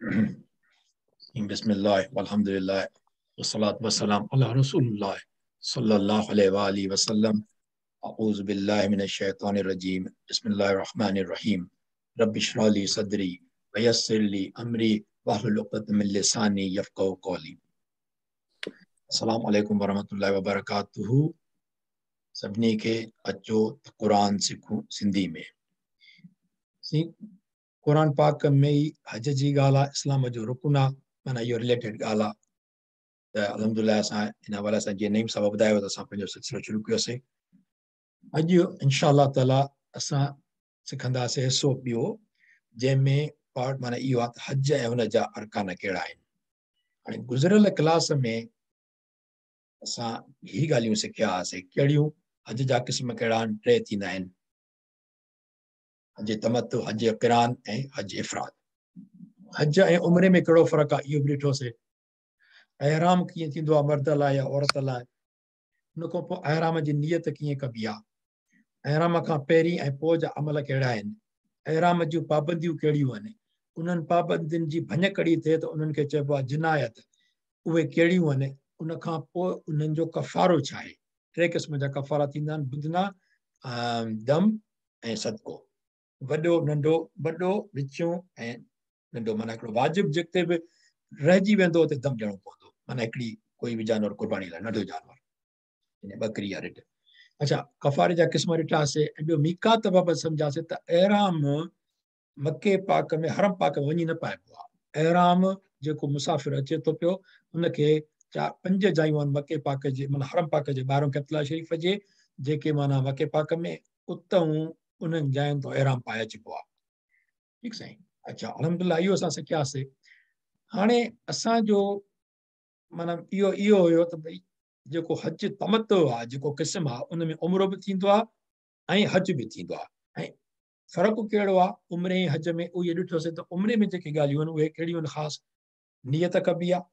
बिस्मिल्लाह वल्हम्दुलिल्लाह वस्सलातु वस्सलाम अला रसूलिल्लाह सल्लल्लाहु अलैहि व वसल्लम। अऊज़ु बिल्लाहि मिनश शैतानिर रजीम। बिस्मिल्लाहिर रहमानिर रहीम। रब्बि इश्रह ली सदरी व यस्सिर ली अमरी वहलुल उक़दतम मिन लिसानी यफ़क़हू क़ौली। अस्सलामु अलैकुम वरहमतुल्लाहि वबरकातुहू। सभिनी खे अचो त क़ुर सिखूं सिंधी में। क़ुर पाक में ई हज जी ॻाल्हि आहे, इस्लाम जो रुकुन आहे, माना इहो रिलेटेड ॻाल्हि आहे। त अल्हम्दुलिल्लाह असां इन हवाले सां जीअं नईम साहिब ॿुधायो त असां पंहिंजो सिलसिलो शुरू कयोसीं। अॼु इनशा ताला असां सिखंदासीं हिसो ॿियो, जंहिंमें पार्ट माना इहो आहे त हज ऐं हुन जा अरकान कहिड़ा आहिनि। हाणे गुज़िरियल क्लास में असां ही ॻाल्हियूं सिखिया हुआसीं। कहिड़ियूं? हज जा क़िस्म कहिड़ा आहिनि? टे थींदा आहिनि, हज तमत्तु, हज क़िरान ऐं हज इफ़राद। हज ऐं उम्रे में कहिड़ो फ़र्क़ु आहे इहो बि ॾिठोसीं। अहराम कीअं थींदो आहे मर्द लाइ या औरत लाइ, उन खां पोइ अहराम जी नियत कीअं कबी आहे, अहराम खां पहिरीं ऐं पोइ जा अमल कहिड़ा आहिनि, अहराम जूं पाबंदियूं कहिड़ियूं आहिनि, उन्हनि पाबंदियुनि जी भञकड़ी थिए त उन्हनि खे चइबो आहे जिनायत, उहे कहिड़ियूं आहिनि, उन खां पोइ उन्हनि जो कफ़ारो छा आहे। टे क़िस्म जा कफ़ारा थींदा आहिनि, बुधना, दम ऐं सदको। वॾो नंढो, वॾो विचों ऐं नंढो, माना हिकिड़ो वाजिब जिते बि रहिजी वेंदो उते दम ॾियणो पवंदो, माना हिकिड़ी कोई बि जानवर क़ुर्बानी लाइ, नंढो जानवर, बकरी या रिढ। अच्छा, कफ़ारे जा क़िस्म ॾिठासीं ऐं ॿियो मीकात बाबति सम्झासीं त अहराम मके पाक में, हरम पाक में वञी न पाइबो आहे। अहराम जेको मुसाफ़िर अचे थो पियो उनखे चारि पंज जायूं आहिनि मके पाक जे, माना हरम पाक जे ॿाहिरियों कैपिटल शरीफ़ जे, जेके माना मके पाक में उतां उन्हनि जायुनि तो अहराम पाए अचिबो आहे। ठीकु साईं। अच्छा, अल्हम्दुलिल्लाह इहो असां सिखियासीं। हाणे असांजो माना इहो इहो हुयो त भई जेको हज तमत्तु आहे, जेको क़िस्म आहे, उन में उमिरो बि थींदो आहे ऐं हज बि थींदो आहे। ऐं फ़र्क़ु कहिड़ो आहे उम्रे ऐं हज में, उहो ॾिठोसीं त उम्रे में जेके ॻाल्हियूं आहिनि उहे कहिड़ियूं आहिनि ख़ासि? नियत कबी आहे,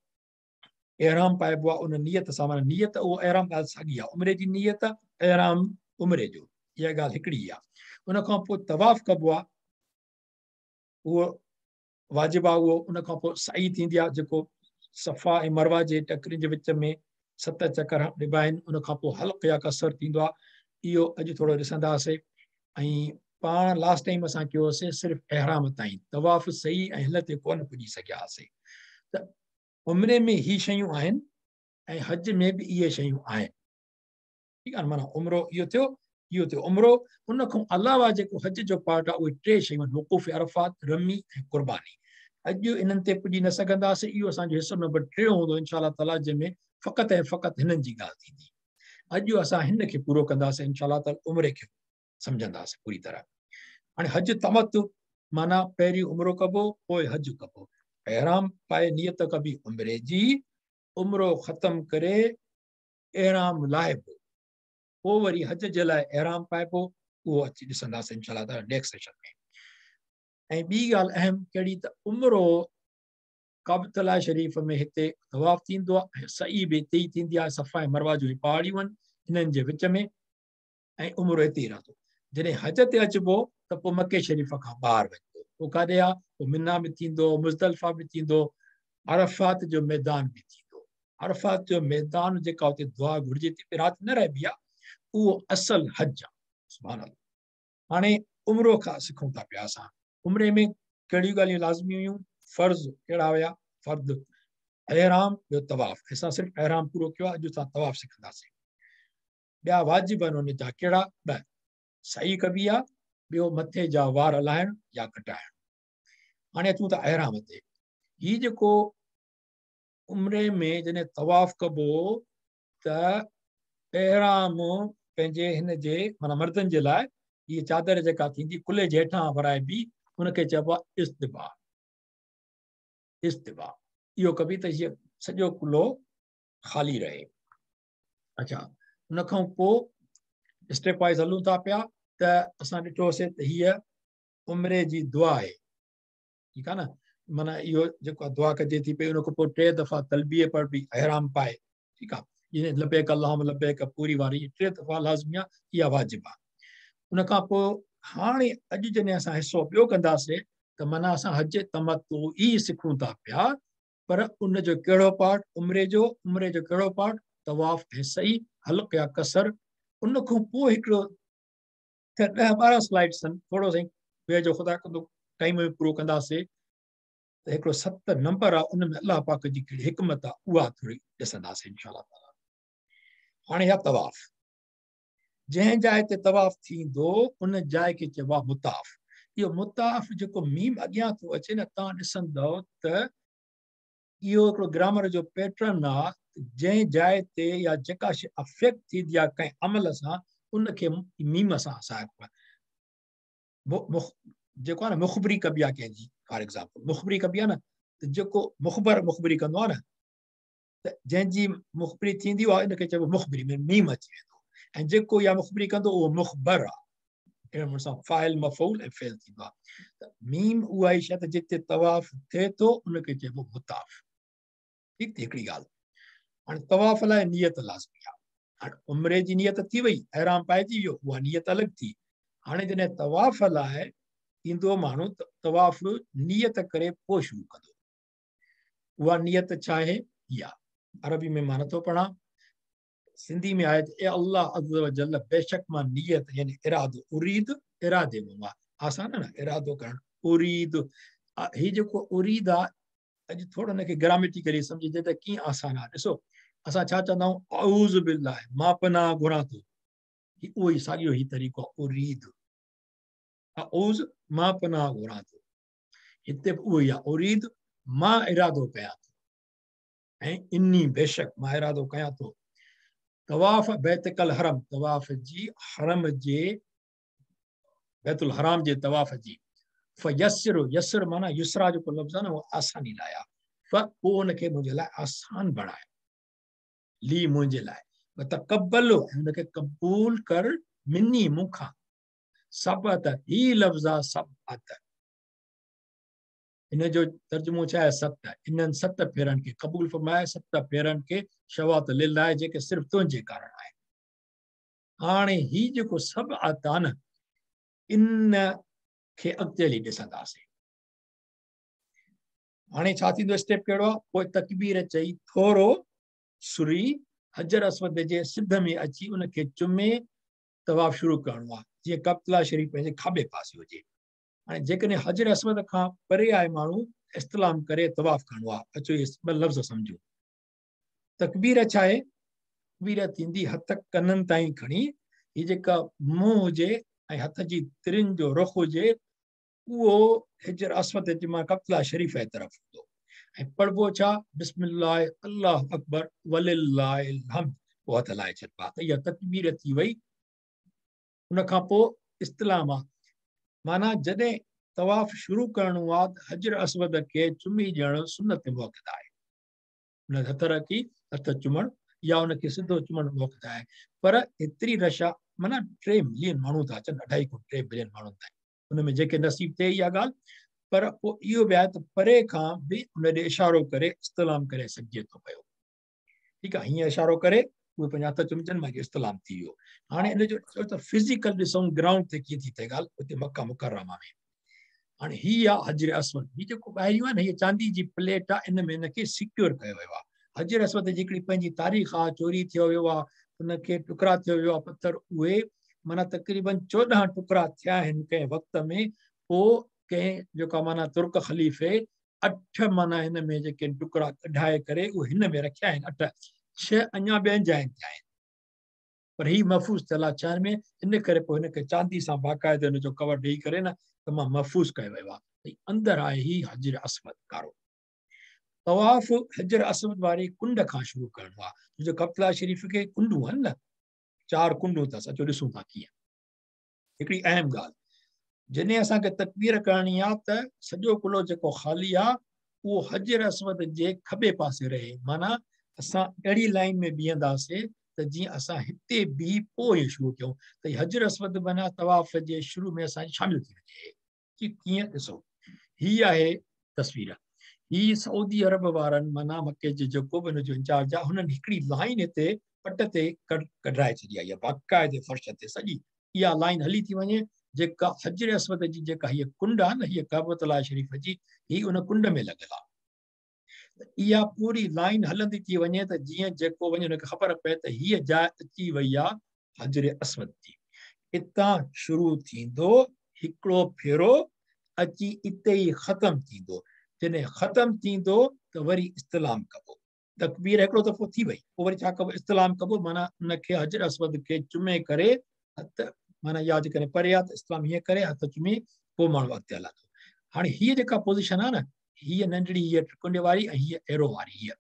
अहराम पाइबो आहे उन नियत सां, माना नियत उहो अहराम ॻाल्हि साॻी आहे, उम्रे जी नियत अहराम उम्रे जो, इहा ॻाल्हि हिकिड़ी आहे। उन खां पोइ तवाफ़ कबो आहे, उहो वाजिब आहे उहो। उन खां पोइ सही थींदी आहे, जेको सफ़ा ऐं मरवा जे टकरियुनि जे विच में 7 चकर ॾिबा आहिनि। उन खां पोइ हल्क या कसर थींदो आहे, इहो अॼु थोरो ॾिसंदासीं। ऐं पाण लास्ट टाइम असां कयोसीं सिर्फ़ु अहराम ताईं, तवाफ़ सही ऐं हिन ते कोन पुॼी सघिया हुआसीं। त उम्रे में ही शयूं आहिनि ऐं हज में बि इहे शयूं आहिनि। ठीकु आहे, माना उमिरो इहो थियो, इहो थियो उमिरो। उन खां अलावा जेको हज जो पार्ट आहे उहे टे शयूं आहिनि, वक़ूफ़ अरफ़ात, रमी ऐं क़ुर्बानी। अॼु इन्हनि ते पुॼी न सघंदासीं, इहो असांजो हिसो नंबर टियों हूंदो इनशा ताला, जंहिंमें फ़क़ति ऐं फ़क़ति हिननि जी ॻाल्हि थींदी। अॼु असां हिन खे पूरो कंदासीं इनशा ताला, उम्रे खे सम्झंदासीं पूरी तरह। हाणे हज तमत्तु माना पहिरीं उमिरो कबो पोइ हज कबो। अहराम पाए नियत कबी उम्रे जी, उमिरो ख़तमु करे अहराम लाहिबो, पोइ वरी हज जे लाइ अहराम पाइबो, उहो अची ॾिसंदासीं इनशा ताला नेक्स्ट सेशन में। ऐं ॿी ॻाल्हि अहम कहिड़ी त उमिरो काबतुल्लाह शरीफ़ में हिते तवाफ़ थींदो आहे ऐं सही बि हिते ई थींदी आहे, सफ़ा ऐं मरवा जूं पहाड़ियूं आहिनि इन्हनि जे विच में, ऐं उमिरो हिते ई रहंदो। जॾहिं हज ते अचिबो त पोइ मके शरीफ़ खां ॿाहिरि वञिबो, पोइ काॾे आहे? पोइ मिना बि थींदो, मुज़दलिफ़ा बि थींदो, अरफ़ात जो मैदान बि थींदो। अरफ़ात जो मैदान जेका उते दुआ घुरिजे थी, राति न रहिबी आहे, उहो असल हज आहे। सुभान अल्लाह। हाणे उमिरो खां सिखूं था पिया असां। उम्रे में कहिड़ियूं ॻाल्हियूं लाज़मी हुयूं? फ़र्ज़ कहिड़ा हुया? फ़र्द अहराम, ॿियो तवाफ़। असां सिर्फ़ु अहराम पूरो कयो आहे, अॼु असां तवाफ़ सिखंदासीं। ॿिया वाजिब आहिनि हुन जा कहिड़ा? ॿ, सही कबी आहे, ॿियो मथे जा वार लाहिणु या कटाइणु। हाणे अचूं था अहराम ते। हीउ जेको उम्रे में जॾहिं तवाफ़ कबो त अहराम पंहिंजे हिन जे माना मर्दनि जे लाइ हीअ चादर जेका थींदी कुल्हे जे हेठां वराइबी, उनखे चइबो आहे इस्तिबा। इस्तिबा इहो कबी त जीअं सॼो कुल्हो ख़ाली रहे। अच्छा, उन खां पोइ स्टेप वाइज़ हलूं था पिया त असां ॾिठोसीं त हीअ उम्रे जी दुआ आहे। ठीकु आहे न, माना इहो जेको दुआ कजे थी पई, उन खां पोइ 3 दफ़ा तलबीअ पढ़बी अहराम पाए। ठीकु आहे, जीअं लबैक अल्लाहुम्मा लबैक पूरी वारी 3 दफ़ा लाज़मी आहे, इहा वाजिब आहे। उन खां पोइ हाणे अॼु जॾहिं असां हिसो ॿियो कंदासीं त त माना असां हज तमत्तु ई सिखूं था पिया, पर उन जो कहिड़ो पार्ट? उमरे जो कहिड़ो पार्ट? तवाफ़ ऐं सही, हल्क या कसर। उन खां पोइ हिकिड़ो 10 12 स्लाइड्स आहिनि, थोरो साईं वेझो ख़ुदा कंदो टाइम में पूरो कंदासीं। त हिकिड़ो 7 नंबर आहे, उन में अलाह पाक जी कहिड़ी हिकमत आहे उहा थोरी ॾिसंदासीं इंशाअल्लाह ताला। हाणे इहा तवाफ़, जंहिं जाइ ते तवाफ़ थींदो उन जाइ खे चइबो आहे मुताफ़। इहो मुताफ़ जेको मीम अॻियां थो अचे न, तव्हां ॾिसंदव त इहो हिकिड़ो ग्रामर जो पैटर्न आहे, जंहिं जाइ ते या जेका शइ अफेक्ट थींदी आहे कंहिं अमल सां, उनखे मीम सां असां जेको आहे न मुख़बरी कबी आहे कंहिंजी, फॉर एग्ज़ाम्पल मुख़बरी कबी आहे न, त जेको मुख़बर मुख़बरी कंदो आहे न, त जंहिंजी मुख़बरी थींदी उहा इनखे चइबो मुख़बरी में मीम अची वेंदो, ऐं जेको इहा मुख़बरी कंदो उहो मुख़बर आहे। अहिड़े नमूने सां फ़ाइल मफ़ऊल ऐं फ़ेल थींदो आहे। त मीम उहा ई शइ त जिते तवाफ़ थिए थो उनखे चइबो मुताफ़। ठीकु थी हिकिड़ी ॻाल्हि। हाणे तवाफ़ लाइ नियत लाज़मी आहे। हाणे उमरे जी नियत थी वई, अहराम पाइजी वियो, उहा नियत अलॻि थी। हाणे जॾहिं तवाफ़ लाइ ईंदो माण्हू त तवाफ़ नियत करे पोइ शुरू कंदो। उहा नियत छा आहे? इहा अरबी में मां नथो पढ़ां, सिंधी में आहे ए अल्लाह अज़्ज़ व जल, बेशक मां नियत यानी इरादो, उरीद इरादे में आहे, आसान आहे न इरादो करणु। उरीद ही जेको उरीद आहे, अॼु थोरो हिनखे ग्रामेटिकली सम्झिजे त कीअं आसान आहे। ॾिसो असां छा चवंदा आहियूं, औज़ बिल्लाह, मां पनाह घुरां थो, उहो ई साॻियो ई तरीक़ो आहे। उरीद औज़ मां पनाह घुरां थो, हिते बि उहो ई आहे, उरीद मां इरादो कयां थो, ऐं इन्नी बेशक मां इरादो कयां थो। तवाफ़ बैतुल हरम, तवाफ़ जी हरम जे बैतुल हराम जे तवाफ़ जी, फयसिर, यसर माना युसरा जेको लफ़्ज़ आहे न उहो आसानी लाइ आहे, फ पोइ हुनखे मुंहिंजे लाइ आसान बणाए, ली मुंहिंजे लाइ, तक़ब्बल हुनखे क़बूल कर, मिनी मूंखां, सबअत, ही लफ़्ज़ आहे सबअत, इन जो तर्जुमो छा आहे? सत। इन्हनि 7 फेरनि खे क़बूल फरमाए, 7 फेरनि खे शवात लिल्लाह, जेके सिर्फ़ तुंहिंजे कारण आहिनि। हाणे ही जेको सबअत आहे न, इन खे अॻिते हली ॾिसंदासीं। हाणे छा थींदो, स्टेप कहिड़ो आहे? पोइ तकबीर चई थोरो सुरी हजर अस्वद जे सिध में अची उनखे चुमे तवाफ़ शुरू करिणो आहे, जीअं कब्तला शरीफ़ पंहिंजे खाॿे पासे हुजे। हाणे जेकॾहिं हजर अस्वद खां परे आहे माण्हू, इस्तिलाम करे तवाफ़ करिणो आहे। अचो इहे ॿ लफ़्ज़ सम्झो। तकबीर छा आहे? तकबीर थींदी हथ कननि ताईं खणी, हीअ जेका मुंहुं हुजे ऐं हथ जी तिरनि जो रुख हुजे, उहो हिजर अस्वद जे मां कब्तला शरीफ़ जे तरफ़ हूंदो। ऐं पढ़िबो छा? बिस्मिल्लाह अल्लाहु अकबर वलिल्लाहिल हम्द, पोइ हथ लाए छॾिबा। त इहा तकबीर थी वई। उन खां पोइ इस्तिलाम आहे, माना जॾहिं तवाफ़ शुरू करिणो आहे त हजर अस्वद खे चुमी ॾियणु सुनत मुअक्कद आहे। हुन हथ रखी हथ चुमणु या हुनखे सिधो चुमणु मुअक्कद आहे। पर एतिरी रश आहे, माना 3 मिलियन माण्हू था अचनि, 2.5 खां 3 बिलियन माण्हुनि ताईं, हुन में जेके नसीब थिए इहा ॻाल्हि। पर पोइ इहो बि आहे त परे खां बि हुन ॾे इशारो करे इस्तिलाम करे सघिजे थो पियो। ठीकु आहे, हीअं इशारो करे उहे पंहिंजा हथ चुमजनि, मां इस्तिलाम थी वियो। हाणे इन जो त फिज़िकल ॾिसूं ग्राउंड ते कीअं थी थिए ॻाल्हि, हुते मक्का मुकर्रमा में। हाणे हीअ आहे हजर अस्वद, हीअ जेको ॿाहिरियों आहे न, हीअ चांदी जी प्लेट आहे, इन में हिनखे सिक्योर कयो वियो आहे। हजर अस्वद जी हिकिड़ी पंहिंजी तारीख़ आहे, चोरी थियो वियो आहे, हुनखे टुकड़ा थियो वियो आहे पथर, उहे माना तक़रीबन 14 टुकड़ा थिया आहिनि कंहिं वक़्त में। पोइ कंहिं जेका माना तुर्क ख़लीफ़े 8 माना हिन में जेके टुकड़ा कढाए करे उहे हिन में रखिया आहिनि, 8 6 अञा ॿियनि जाइनि ते आहिनि, पर हीअ महफ़ूज़ थियल आहे 6 में। इन करे पोइ हिनखे चांदी सां बाक़ाइदे हुन जो कवर ॾेई करे न तमामु महफ़ूज़ कयो वियो आहे। अंदरि आहे हीअ हजर अस्वद कारो। तवाफ़ हजर अस्वद वारी कुंड खां शुरू करिणो आहे, जो कब्तला शरीफ़ खे कुंडूं आहिनि न, 4 कुंडूं अथसि, अचो ॾिसूं था कीअं। हिकिड़ी अहम ॻाल्हि, जॾहिं असांखे तकबीर करणी आहे त सॼो कुलो जेको ख़ाली आहे उहो हजर अस्वद जे खॿे पासे रहे, माना असां अहिड़ी लाइन में बीहंदासीं त जीअं असां हिते बीह पोइ शुरू कयूं, त हजर अस्वद माना तवाफ़ जे शुरू में असां शामिल थी वञे। कीअं ॾिसो, हीअ आहे तस्वीर, हीअ सऊदी अरब वारनि माना मक्के जे जेको बि हुनजो इंचार्ज आहे, हुननि हिकिड़ी लाइन हिते पट ते कढाए छॾी आहे, इहा बाक़ाइदे फ़र्श ते सॼी इहा लाइन हली थी वञे। जेका हजर अस्वद जी जेका हीअ कुंड आहे न, हीअ काबतुल्लाह शरीफ़ जी, हीअ उन कुंड में लॻल आहे। त इहा पूरी लाइन हलंदी थी वञे त जीअं जेको वञे हुनखे ख़बर पए त हीअ जाइ अची वई आहे हजर अस्वद जी। हितां शुरू थींदो हिकिड़ो फेरो, अची इते ई ख़तमु थींदो। जॾहिं ख़तमु थींदो त वरी इस्तिलाम कबो। तकबीर हिकिड़ो दफ़ो थी वई, पोइ वरी छा कबो? इस्तिलाम कबो, माना उनखे हजर अस्वद खे चुमे करे हथ, माना या जेकॾहिं परे आहे त इस्लाम हीअं करे हथ चुमे पोइ माण्हू अॻिते हलंदो। हाणे हीअ जेका पोज़ीशन आहे न, हीअ नंढड़ी हीअ कुंड वारी ऐं हीअ एरो वारी हीअ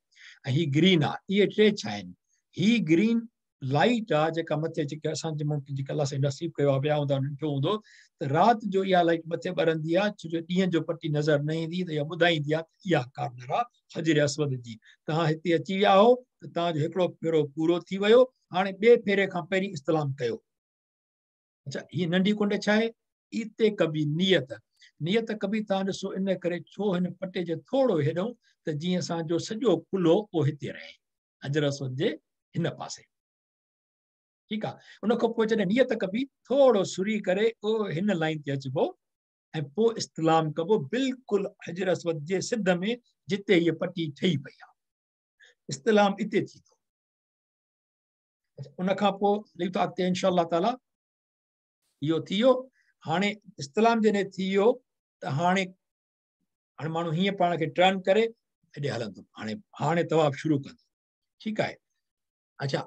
ऐं हीअ ग्रीन आहे, इहे टे छा आहिनि? हीअ ग्रीन लाइट आहे जेका मथे जेके असांजे मुल्क जेका अलाह साईं नसीब कयो आहे, विया हूंदा ॾिठो हूंदो त राति जो इहा लाइट मथे ॿरंदी आहे, छो जो ॾींहं जो पटी नज़र न ईंदी त इहा ॿुधाईंदी आहे त इहा कॉर्नर आहे हजर अस्वद जी। तव्हां हिते अची विया हो त तव्हांजो हिकिड़ो फेरो पूरो थी वियो, हाणे ॿिए फेरे खां पहिरीं इस्तिलाम कयो। अच्छा, हीअ नंढी कुंड छा आहे? इते कबी नियत, नियत कबी तव्हां ॾिसो इन करे छो हिन पटे जे थोरो हेॾो त जीअं असांजो सॼो कुल्हो उहो हिते रहे हजर अस्वद जे हिन पासे, ठीकु आहे। उनखां पोइ जॾहिं नियत कबी थोरो सुरी करे उहो हिन लाइन ते अचिबो ऐं पोइ इस्तिलाम कबो बिल्कुलु हजर अस्वद जे सिध में जिते हीअ पटी ठही पई आहे, इस्तिलाम इते थींदो। अच्छा, उनखां पोइ लिखो था अॻिते इनशा ताला इहो थी वियो। हाणे इस्तिलाम जॾहिं थी वियो त हाणे हाणे माण्हू हीअं पाण खे टर्न करे हेॾे हलंदो, हाणे हाणे तवाफ़ शुरू कंदो, ठीकु आहे। अच्छा,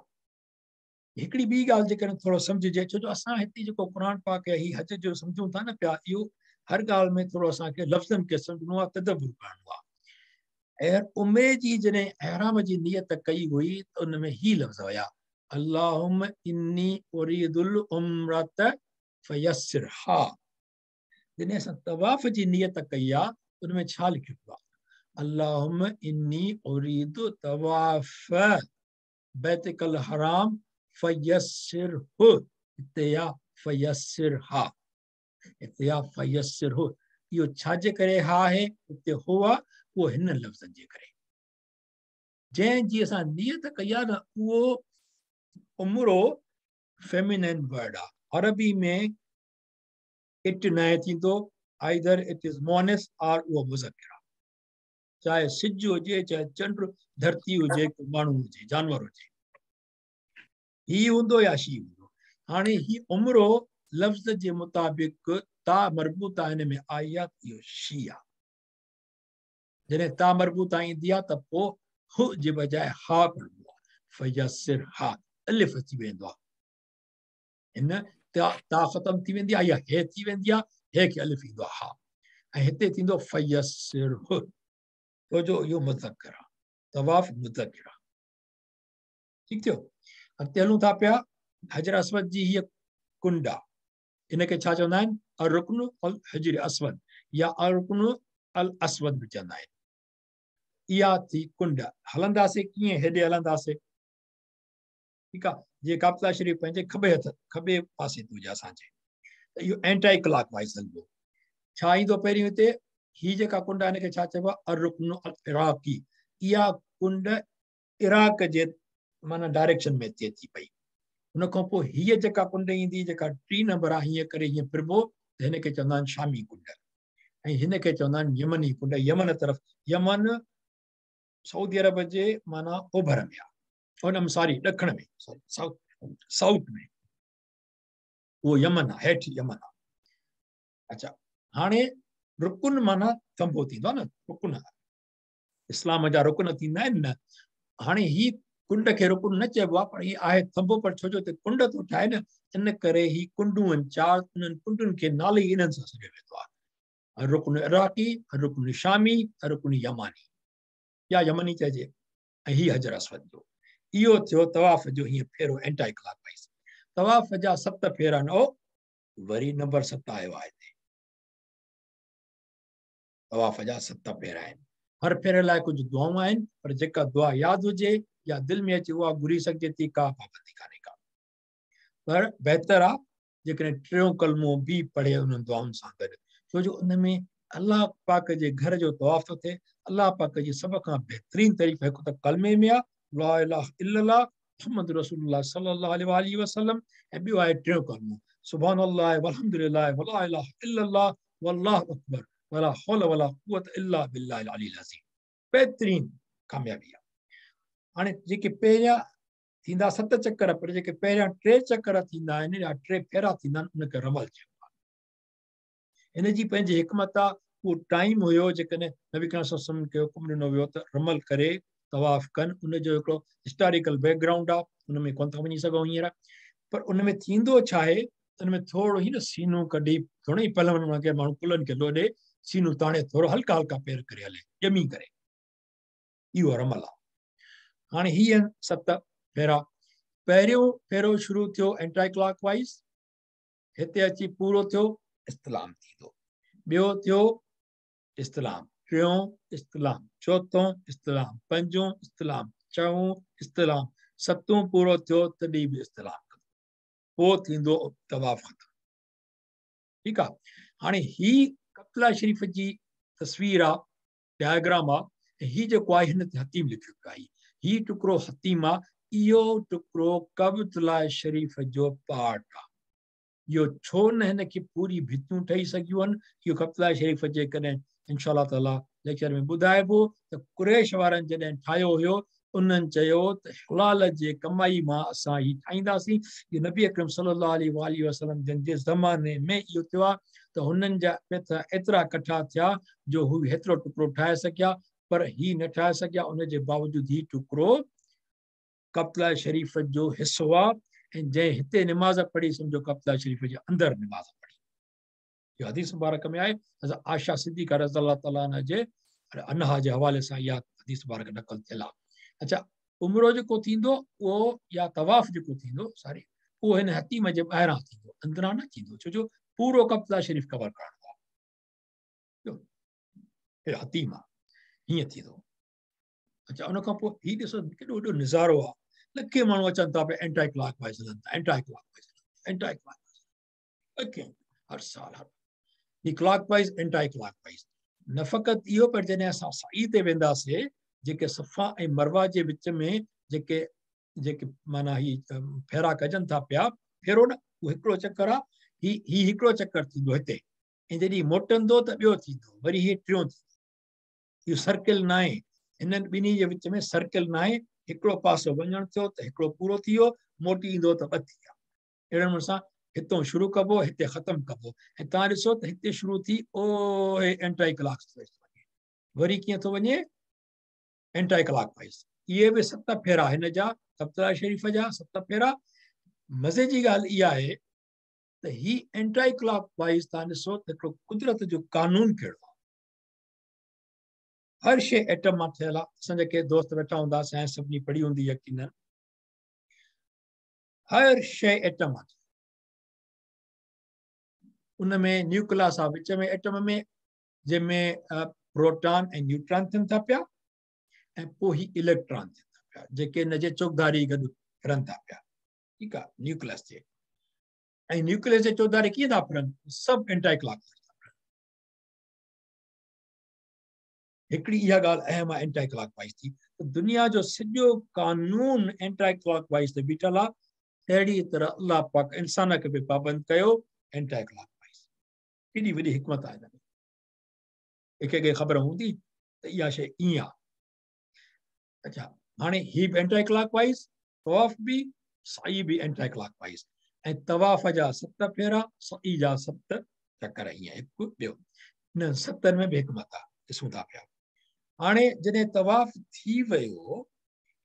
हिकिड़ी ॿी ॻाल्हि जेकॾहिं थोरो सम्झिजे, छो जो असां हिते जेको क़ुर पाक आहे हीअ हज जो सम्झूं था न पिया, इहो हर ॻाल्हि में थोरो असांखे लफ़्ज़नि खे सम्झणो आहे, तदबुर करिणो आहे। ऐं उम्रे जी जॾहिं अहराम जी नियत कई हुई त उन में ही लफ़्ज़ हुया, अल्लाहुम्मा इन्नी उरीदुल उम्रत फयस्सिरहा। जॾहिं असां तवाफ़ जी नियत कई आहे उन में छा लिखियो पियो आहे? अल्लाहुम्मा इन्नी उरीदु तवाफ़ बैतिकल हराम फयस्सिरहु, हिते आहे फयस्सिरहा, हिते आहे फयस्सिरहु। इहो छाजे करे हा आहे, हिते हो आहे, उहो हिन लफ़्ज़नि जे करे। जंहिं जी असां नियत कई आहे न, उहो उमिरो फेमिनाइन वर्ड आहे। अरबी में it न थींदो, आइदर it is मोनिस और उहो मुज़क्किर आहे, चाहे सिज हुजे, चाहे चंड, धरती हुजे, माण्हू हुजे, जानवर हुजे, ही हूंदो या she हूंदो। हाणे ही उमिरो लफ़्ज़ जे मुताबिक़ ता मरबूता हिन में आई आहे, इहो she आहे। जॾहिं ता मरबूता ईंदी आहे त पोइ who जे बजाए हा पढ़िबो आहे, फयसिर हा, अलिफ अची वेंदो आहे। हिन ता ता ख़तमु थी वेंदी आहे या हे थी वेंदी आहे, हे खे अलिफ ईंदो आहे हा, ऐं हिते थींदो फयसिर who, छो जो इहो मुज़क्किर आहे, तवाफ़ मुज़क्किर आहे, ठीकु थियो। अॻिते हलूं था पिया, हजर अस्वद जी हीअ कुंड आहे, हिनखे छा चवंदा आहिनि? अरुकन अल हजर अस्वद या अरुकन अल अस्वद बि चवंदा आहिनि। इहा थी कुंड। हलंदासीं कीअं? हेॾे हलंदासीं, ठीकु आहे। जीअं काबतुल्लाह शरीफ़ पंहिंजे खॿे हथ, खॿे पासे ते हुजे असांजे, त इहो एंटाई क्लॉक वाइज़ हलबो। छा ईंदो पहिरियों हिते? हीअ जेका कुंड आहे हिनखे छा चइबो आहे? अरुकन अल इराकी। इहा कुंड इराक जे माना डायरेक्शन में थिए थी पई। उनखां पोइ हीअ जेका कुंड ईंदी, जेका टी नंबर आहे, हीअं करे हीअं फिरबो त हिनखे चवंदा आहिनि शामी कुंड, ऐं हिनखे चवंदा आहिनि यमनी कुंड। यमन तरफ़, यमन सऊदी अरब जे माना ओभर में आहे, हुन सॉरी ॾखण में, सॉरी साउथ, साउथ में उहो यमन आहे, हेठि यमन आहे। अच्छा, हाणे रुकुन माना थंभो थींदो आहे न, रुकुन इस्लाम जा रुकुन थींदा आहिनि न। हाणे हीअ कुंड खे रुकुन न चइबो आहे, पर हीअ आहे थंभो, पर छो जो हिते कुंड थो ठाहे न, इन करे ही कुंडूं आहिनि चारि, उन्हनि कुंडुनि खे नाले ई इन्हनि सां सॾियो वेंदो आहे, रुकुन इराकी, रुकुन शामी, रुकुन यमानी या यमनी चइजे, ऐं हीअ हजर अस्वद जो। इहो थियो तवाफ़ जो हीअं फेरो एंटाई क्लॉक वाइज़। तवाफ़ जा सत फेरा आहिनि, ओ वरी नंबर 7 आयो आहे हिते। तवाफ़ जा 7 फेरा आहिनि, हर फेरे लाइ कुझु दुआऊं आहिनि, पर जेका दुआ यादि हुजे या दिलि में अचे उहा घुरी सघिजे थी, का पाबंदी कान्हे का। पर बहितर आहे जेकॾहिं टियों कलमो बि पढ़े उन्हनि दुआउनि सां गॾु, छो जो उन में अलाह पाक जे घर जो तवाफ़ थो थिए। अलाह पाक जी सभ खां बहितरीन तारीफ़ हिकु त कलमे में आहे, ला इलाहा इल्लल्लाह, मुहम्मद रसूलुल्लाह सल्लल्लाहु अलैहि वसल्लम। ऐं ॿियो आहे टियों कलमो सुभान अल्लाह वल्हम्दुलिल्लाह वला इलाहा इल्लल्लाह वल्लाहु अकबर वला हौल वला कुव्वत इल्ला बिल्लाहिल अलील अज़ीम। बहितरीन कामयाबी आहे। हाणे जेके पहिरियां थींदा 7 चक्कर, पर जेके पहिरियां 3 चक्कर थींदा आहिनि या 3 फेरा थींदा आहिनि उनखे रमल चइबो आहे। हिन जी पंहिंजी हिकमत आहे। उहो टाइम हुयो जेकॾहिं नबी करीम सल्लल्लाहु अलैहि वसल्लम खे हुकुम ॾिनो वियो त रमल करे तवाफ़ कनि। उनजो हिकिड़ो हिस्टोरिकल बैकग्राउंड आहे, उन में कोन था वञी सघूं हींअर। पर उन में थींदो छा आहे, उन में थोरो ई न सीनो कढी, घणो ई पहलवान खे माण्हू कुल्हनि खे लोॾे सीनो ताणे थोरो हल्का हल्का पेर करे हले ॼमी करे, इहो रमल आहे। हाणे हीअ आहिनि 7 फेरा। पहिरियों फेरो शुरू थियो एंटाई क्लॉक वाइज़, हिते अची पूरो थियो इस्तिलाम थींदो, ॿियो थियो इस्तिलाम, टियों इस्तिलाम, चोथों इस्तिलाम, पंजों इस्तिलाम, छहों इस्तिलाम, सतों पूरो थियो तॾहिं बि इस्तिलाम कंदो, पोइ थींदो तवाफ़ ख़तमु। ठीकु आहे। हाणे ही कतला शरीफ़ जी तस्वीर आहे, डायग्राम आहे। हीउ जेको आहे हिन ते हतीम लिखियो पियो आहे। हीउ टुकड़ो हतीम आहे, इहो टुकड़ो कबतुल्लाह शरीफ़ जो पार्ट आहे। इहो छो न हिनखे पूरी भितियूं ठही सघियूं आहिनि। इहो कबतुल्लाह शरीफ़ जे कॾहिं इंशा ताला लेक्चर में ॿुधाइबो त कुरैश वारनि जॾहिं ठाहियो हुयो उन्हनि चयो त हलाल जे कमाई मां असां हीउ ठाहींदासीं। इहो नबी अकरम सल्लल्लाहु अलैहि वसल्लम जन जे ज़माने में इहो थियो आहे त हुननि जा पैसा एतिरा इकट्ठा थिया जो हू हेतिरो टुकड़ो ठाहे सघिया, पर हीउ न ठाहे सघिया। उनजे बावजूदि हीउ टुकड़ो कबतुल्लाह शरीफ़ जो हिसो आहे ऐं जंहिं हिते निमाज़ पढ़ी सम्झो कबतुल्लाह शरीफ़ जे अंदरि निमाज़ पढ़ी। इहो हदीस मुबारक में आहे। हज़रत आयशा सिद्दीक़ा रज़ी तआला अन्हा जे अन्हा जे हवाले सां इहा हदीस मुबारक नक़ल थियल आहे। अच्छा, उमरो जेको थींदो उहो या तवाफ़ जेको थींदो सॉरी, उहो हिन हतीम जे ॿाहिरां थींदो, अंदरां न थींदो, छो जो पूरो कबतुल्लाह शरीफ़ कवर करणो आहे। हतीम आहे, हीअं थींदो। अच्छा, उन खां पोइ हीउ ॾिसो केॾो वॾो नज़ारो आहे। लखे माण्हू अचनि था पिया, एंटाई क्लॉक वाइज़ हलनि था, anti clock wise, anti clock wise, हर साल हर ही clock wise, anti clock wise. न फ़क़ति इहो, पर जॾहिं असां सई ते वेंदासीं, जेके सफ़ा ऐं मरवा जे विच में जेके जेके माना ही फेरा कजनि था पिया, फेरो न, उहो हिकिड़ो चक्कर आहे। ही ही हिकिड़ो चक्कर थींदो हिते, ऐं जॾहिं मोटंदो त ॿियो थींदो, वरी हीउ टियों थींदो। इहो सर्किल न आहे, हिननि ॿिन्ही जे विच में सर्किल न आहे। हिकिड़ो पासो वञणु थियो त हिकिड़ो पूरो थी वियो, मोटी ईंदो त ॿ थी विया। अहिड़े नमूने सां हितों शुरू कबो, हिते ख़तमु कबो। ऐं तव्हां ॾिसो त हिते शुरू थी ओ एंटाई क्लॉक थो वञे, वरी कीअं थो वञे एंटाई क्लॉक वाइज़। इहे बि 7 फेरा हिन जा कबतुल्लाह शरीफ़ जा 7 फेरा। मज़े जी ॻाल्हि इहा आहे त ही एंटाई क्लॉक वाइज़ तव्हां ॾिसो त हिकिड़ो कुदरत जो कानून कहिड़ो आहे। हर शइ एटम मां ठहियल आहे। असांजा के दोस्त वेठा हूंदा, साइंस सभिनी पढ़ी हूंदी यकीनन। हर शइ एटम मां, उन में न्यूक्लियस आहे विच में एटम में, जंहिंमें प्रोटॉन ऐं न्यूट्रॉन थियनि था पिया, ऐं पोइ ही इलेक्ट्रॉन थियनि था पिया, जेके हिन जे चौधारी गॾु फिरनि था पिया। ठीकु आहे, न्यूक्लियस जे ऐं न्यूक्लियस जे चौधारी कीअं था फिरनि, सभु एंटाई क्लॉक था फिरनि। हिकिड़ी इहा ॻाल्हि अहम आहे एंटाई क्लॉक वाइज़ थी त दुनिया जो सॼो कानून एंटाई क्लॉक वाइज़ ते बीठल आहे। अहिड़ी तरह अलाह पाक इंसान खे बि पाबंद कयो एंटाई क्लॉक वाइज़। केॾी वॾी हिकमत आहे हिन में, कंहिंखे खे ख़बर हूंदी त इहा शइ ईअं आहे। अच्छा, हाणे हीअ बि एंटाई क्लॉक वाइज़, तवाफ़ बि, सई बि एंटाई क्लॉक वाइज़, ऐं तवाफ़ जा 7 फेरा, सई जा 7 चक्कर, ईअं हिकु ॿियो। हिननि 7 में बि हिकमत आहे, ॾिसूं था पिया। हाणे जॾहिं तवाफ़ थी वियो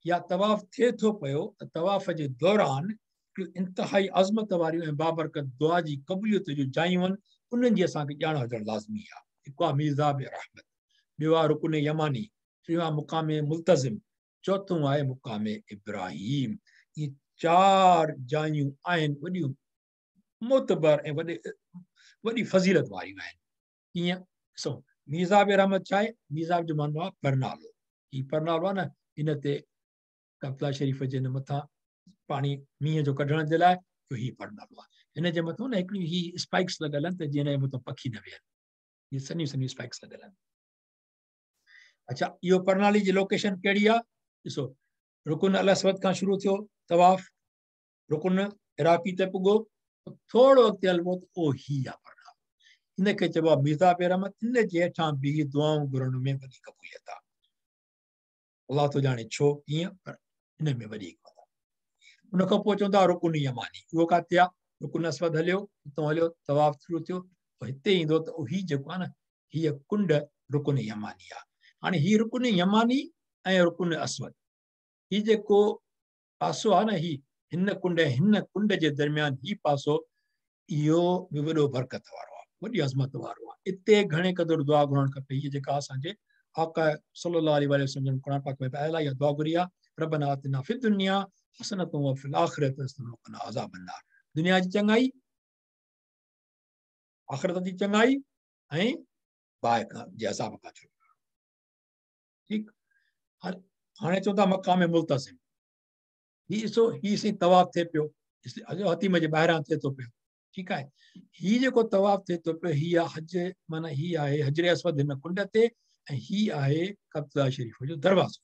या तवाफ़ थिए थो पियो त तवाफ़ जे दौरान इंतिहाई अज़मत वारियूं ऐं बाबरकत दुआ जी क़बूलियत जूं जायूं आहिनि, उन्हनि जी असांखे ॼाण हुजणु लाज़मी आहे। हिकु आहे मीज़ाब रहमत, ॿियो आहे रुकुन यमानी, टियों आहे मुक़ाम मुल्तज़िम, चोथों आहे मुक़ाम इब्राहिम। इहे 4 जायूं आहिनि वॾियूं मोतबर ऐं वॾी फ़ज़ीलत वारियूं आहिनि। कीअं ॾिसो, मीज़ाब रहमत छा आहे? मीज़ाब जो माना आहे परनालो। हीउ परनालो आहे न, इन ते कबतुल्लाह शरीफ़ जे हिन मथां पाणी मींहं जो कढण जे लाइ इहो हीउ परनालो आहे। हिन जे मथां न हिकिड़ी ही स्पाइक्स लॻल आहिनि त जीअं हिन जे मथां पखी न वेहनि, इहे सनियूं सनियूं स्पाइक्स लॻल आहिनि। अच्छा, इहो परनाली जी लोकेशन कहिड़ी आहे? ॾिसो, रुकुन अल असवद खां शुरू थियो, तवाफ़ रुकुन इराकी ते पुॻो, थोरो अॻिते हलबो त उहो ही आहे। पर हिनखे चइबो आहे मीज़ाब रहमत, इन जे हेठां बीहे दुआऊं घुरण में वॾी क़बूलियत आहे। अलाह थो ॼाणे छो कीअं, पर इन में वॾी हिकमत आहे। उनखां पोइ चवंदा रुकुन यमानी, उहो किथे आहे? रुकुन अस्वद हलियो, हितां हलियो, तवाफ़ शुरू थियो, पोइ हिते ईंदो त हीउ जेको आहे न, हीअ कुंड रुकुन यमानी आहे। हाणे हीउ रुकुन यमानी ऐं रुकुन अस्वद, हीउ जेको पासो आहे न, हीउ हिन कुंड ऐं हिन कुंड जे दरमियान हीउ पासो, इहो बि वॾो बरकत वारो आहे, वॾी अज़मत वारो आहे। हिते घणे क़दुरु दुआ घुरणु खपे। हीअ जेका असांजे आका सल्लल्लाहु अलैहि वसल्लम क़ुरान पाक में आयल आहे, इहा दुआ घुरी आहे, रब्बना आतिना फिद दुनिया हसनतन व फिल आखिरति हसनतन व क़िना अज़ाबन नार। दुनिया जी चङाई, आख़िरत जी चङाई ऐं बाहि खां जे अज़ाब खां छुटकारो। ठीकु, हाणे चवंदा मक़ाम मुल्तज़िम। हीउ ॾिसो, हीउ साईं तवाफ़ थिए पियो, हतीम जे ॿाहिरां थिए थो पियो। ठीकु आहे, हीउ जेको तवाफ़ थिए थो पियो, हीउ आहे हज, माना हीउ आहे हजरे अस्वद हिन कुंड ते, ऐं हीउ आहे कब्ज़ा शरीफ़ जो दरवाज़ो।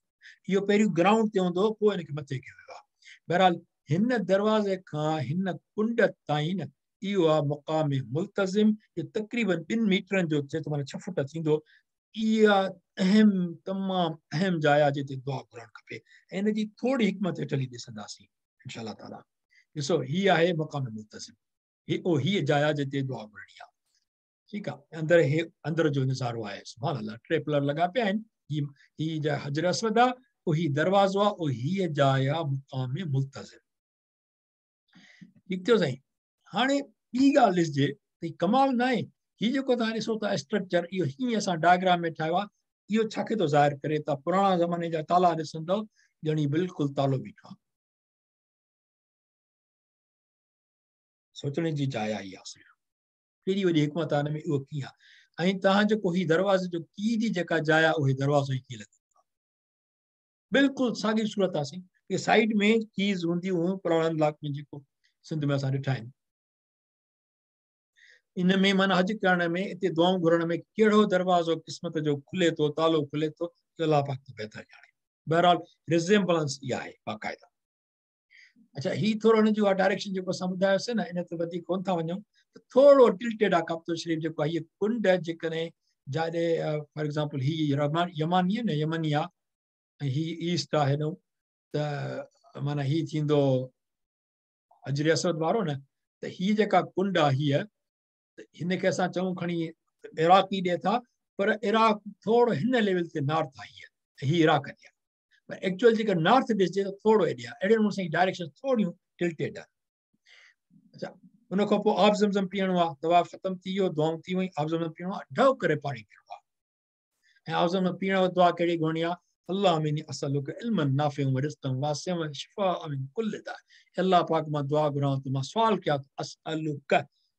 इहो पहिरियों ग्राउंड ते हूंदो, पोइ हिनखे मथे कयो वियो आहे। बहरहाल हिन दरवाज़े खां हिन कुंड ताईं न इहो आहे मुक़ाम मुल्तज़िम, इहो तक़रीबन 2 मीटरनि जो थिए थो, माना 6 फुट थींदो। इहा अहम, तमामु अहम जाइ आहे जिते दुआ घुरणु खपे। ऐं हिन जी थोरी हिकमत हेठि हली ॾिसंदासीं इंशा ताला। ॾिसो, हीअ आहे मुक़ाम मुल्तज़िम, हीअ जाइ आहे जिते दुआ घुरणी आहे। ठीकु आहे, अंदरि हे अंदरि जो नज़ारो आहे, सुभान अल्लाह, 3 पिलर लॻा पिया आहिनि। हीअ जाइ हजर अस्वद आहे, उहो हीउ दरवाज़ो आहे, उहो हीअ जाइ आहे मुक़ाम मुल्तज़िम। ठीकु थियो साईं। हाणे ॿी ॻाल्हि ॾिसजे त कमाल न आहे, हीउ जेको तव्हां ॾिसो था स्ट्रक्चर, इहो हीअं असां डायग्राम में ठाहियो आहे, इहो छाखे थो ज़ाहिर करे? तव्हां पुराणा ज़माने जा ताला ॾिसंदव, ॼणी बिल्कुलु तालो बीठो आहे। सोचण जी जाइ आहे इहा, सिर्फ़ केॾी वॾी हिकमत आहे हिन में, इहो कीअं आहे। ऐं तव्हां जेको हीउ दरवाज़े जो की जी जेका जाइ आहे, उहो दरवाज़ो ई कीअं लॻो आहे, बिल्कुलु साॻी सूरत आहे साईं। इहे साइड में कीज़ हूंदियूं हुयूं पुराणनि इलाइक़नि में, जेको सिंध में असां ॾिठा आहिनि। इन में माना हज करण में, हिते दुआऊं घुरण में कहिड़ो दरवाज़ो क़िस्मत जो खुले थो, तालो खुले थो, त अलाह पाक थो बहितर ॼाणे। बहरहाल रिज़ेम्बलेंस इहा आहे बाक़ाइदा। अच्छा, हीउ थोरो हिन जो डायरेक्शन जेको असां ॿुधायोसीं न, इन ते वधीक कोन था वञूं, त थोरो टिल्टेड आहे काबतो शरीफ़ जेको आहे। हीअ कुंड जेकॾहिं जाॾे, फॉर एग्ज़ाम्पल हीअ यमानी आहे न, यमनी आहे, ऐं हीअ ईस्ट आहे हेॾो, त माना हीउ थींदो हजरे अस्वद वारो न, त हीअ जेका कुंड आहे हीअ, त हिनखे असां चऊं खणी इराक़ी ॾिए था, पर इराक़ थोरो हिन लेवल ते नॉर्थ आहे, हीअ हीअ इराक़ ॾे आहे, पर एक्चुअल जेका नॉर्थ ॾिसजे त थोरो हेॾे आहे। अहिड़े नमूने सां डायरेक्शन थोरियूं टिल्टेड आहे। अच्छा, उनखां पोइ आब ज़मज़म पीअणो आहे, तवाफ़ ख़तमु थी वियो, दुआऊं थी वयूं, आब ज़मज़म पीअणो आहे, ढव करे पाणी पीअणो आहे। ऐं आब ज़मज़म पीअण वक़्तु दुआ कहिड़ी घुरणी आहे? अल्लाह इन्नी असअलुक इल्मन नाफ़िअन व रिज़्क़न वासिअन व शिफ़ाअन मिन कुल्लि दा। अल्लाह पाक मां दुआ घुरां थो, मां सुवाल कयां थो, असअलुक,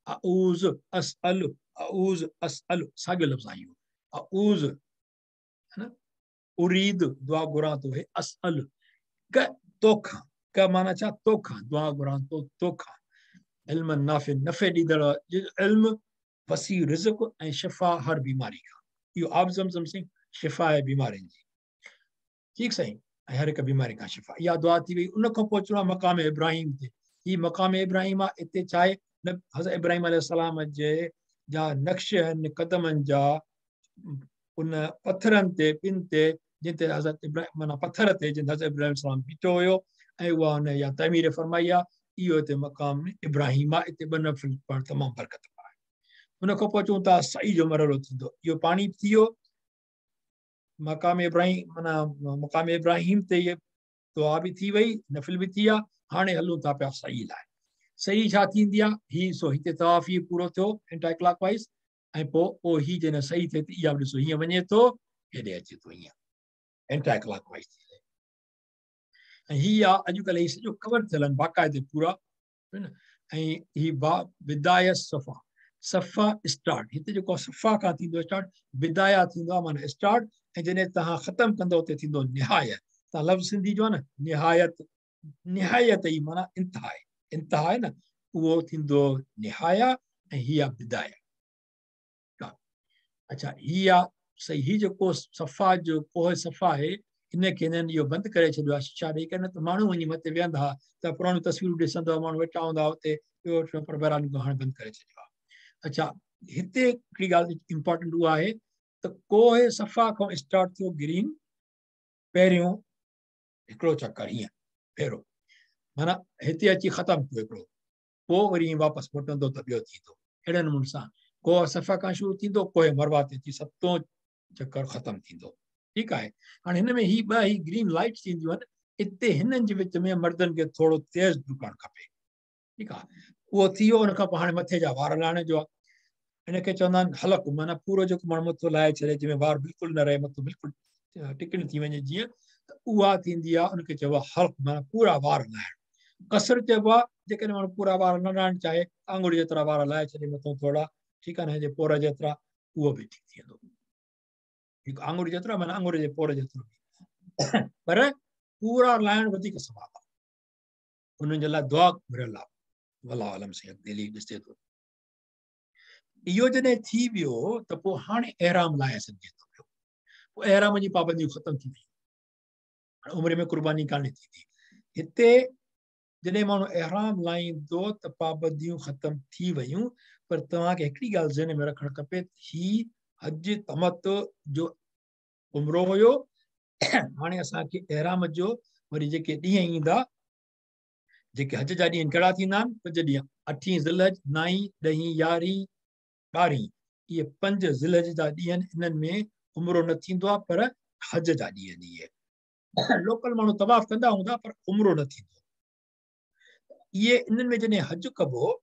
अऊज़, असअलु, अऊज़, असअलु, साॻियो लफ़्ज़ आहे इहो, अऊज़ है न, उरीद दुआ घुरां थो, हे असअलु, क तोखां, क माना छा? तोखां, दुआ घुरां थो तोखां, इल्म नाफ़ि, नफ़े ॾींदड़ इल्म, वसी रिज़्क़ ऐं शिफ़ा हर बीमारी खां। इहो आब ज़मज़म साईं शिफ़ा आहे बीमारियुनि जी। ठीकु साईं, ऐं हर हिक बीमारी खां शिफ़ा। इहा दुआ थी वई। उनखां पोइ अचिणो आहे मक़ाम इब्राहिम ते। हीउ मक़ाम इब्राहिम आहे, हिते छा आहे? हज़रत इब्राहिम अलैहिस्सलाम जे जा नक्श आहिनि क़दमनि जा, उन पथरनि ते, ॿिनि ते, जिते हज़रत इब्राहिम माना पथर ते जिन हज़रत इब्राहिम सलाम बीठो हुयो ऐं उहा हुन इहा तमीर फरमाई आहे। इहो हिते मक़ाम इब्राहिम आहे, हिते ॿ नफ़िल पढ़णु तमामु बरकत वारो आहे। उनखां पोइ अचूं था सही जो मरहलो थींदो, इहो पाणी थी वियो मक़ाम इब्राहिम, माना मक़ाम इब्राहिम ते इहा दुआ बि थी वई, नफ़िल बि थी आहे। हाणे हलूं था पिया सही लाइ। सही छा थींदी आहे? हीउ सो हिते तवाफ़ ई पूरो थियो एंटी क्लॉक वाइज़, ऐं पोइ हीउ जॾहिं सही थिए थी, इहा बि ॾिसो हीअं वञे थो, हेॾे अचे थो, हीअं एंटी क्लॉक वाइज़ थी वञे। ऐं हीअ आहे अॼुकल्ह हीउ सॼो कवर थियल आहिनि बाक़ाइदे पूरा, न। ऐं हीउ बा बिदाया सफ़ा, सफ़ा स्टार्ट, हिते जेको सफ़ा खां थींदो स्टार्ट, बिदाया थींदो आहे माना स्टार्ट, ऐं जॾहिं तव्हां ख़तमु कंदव उते थींदो निहायत। तव्हां लफ़्ज़ सिंधी जो आहे न निहायत, निहायत ई माना इंतहा आहे, इंतहा आहे न, उहो थींदो निहाया, ऐं हीअ आहे बिदाया। अच्छा, हीअ आहे सही, हीउ जेको सफ़ा जो कोह सफ़ा आहे, हिनखे हिननि इहो बंदि करे छॾियो आहे शीशा ॾेई करे, न त माण्हू वञी मथे वेहंदा हुआ त पुराणियूं तस्वीरूं ॾिसंदो माण्हू वेठा हूंदा हुते, ॿियो टियों, पर बहरहाल हाणे बंदि करे छॾियो आहे। अच्छा, हिते हिकिड़ी ॻाल्हि इम्पोर्टेंट उहा आहे त कोहे सफ़ा खां स्टार्ट थियो ग्रीन, पहिरियों हिकिड़ो चकर हीअं फेरो, माना हिते अची ख़तमु थियो हिकिड़ो, पोइ वरी वापसि मोटंदो त ॿियो थींदो। अहिड़े नमूने सां कोह सफ़ा खां शुरू थींदो, कोहे मरवा ते अची सतों चकर ख़तमु थींदो। ठीकु आहे, हाणे हिन में ही ॿ ही ग्रीन लाइट्स ईंदियूं आहिनि, हिते हिननि जे विच में मर्दनि खे थोरो तेज़ डुकणु खपे। ठीकु आहे, उहो थी वियो। उनखां पोइ हाणे मथे जा वार लाहिण जो आहे, हिनखे चवंदा आहिनि हलक, माना पूरो जेको माण्हू मथो लाहे छॾे, जंहिंमें वार बिल्कुलु न रहे, मथो बिल्कुलु टिकण थी वञे जीअं, त उहा थींदी आहे, उनखे चइबो आहे हलक, माना पूरा वार लाहिणु। कसर चइबो आहे जेकॾहिं माण्हू पूरा वार न लाहिणु चाहे, आङुर जेतिरा वार लाहे छॾे मथो थोरा, ठीकु आहे न, जे पोर जेतिरा, उहो बि ठीकु थी वेंदो। हिकु आङुर जेतिरा माना आङुर जे पोर जेतिरो, पर पूरा लाहिणु वधीक सवाबु आहे, उन्हनि जे लाइ दुआ घुरियल आहे। वल्लाहु आलम से दिली ॾिसे थो। इहो जॾहिं थी वियो त पोइ हाणे एहराम लाहे सघिजे थो पियो, पोइ एहराम जी पाबंदियूं ख़तमु थी वयूं, हाणे उमिरि में कुर्बानी कान्हे थींदी। हिते जॾहिं माण्हू एहराम लाहींदो त पाबंदियूं ख़तमु थी वयूं, पर तव्हांखे हिकिड़ी ॻाल्हि ज़हन में रखणु खपे, ही हज तमत जो उमिरो हुयो, हाणे असांखे एहराम जो वरी जेके ॾींहं ईंदा, जेके हज जा ॾींहं कहिड़ा थींदा आहिनि, पंज ॾींहं, अठीं ज़िलहज, नाईं, ॾहीं, यारहीं, ॿारहीं, इहे पंज ज़िलहज जा ॾींहं आहिनि, इन्हनि में उमिरो न थींदो आहे, पर हज जा ॾींहं आहिनि इहे। लोकल माण्हू तवाफ़ कंदा हूंदा पर उमिरो न थींदो। इहे इन्हनि में जॾहिं हज कबो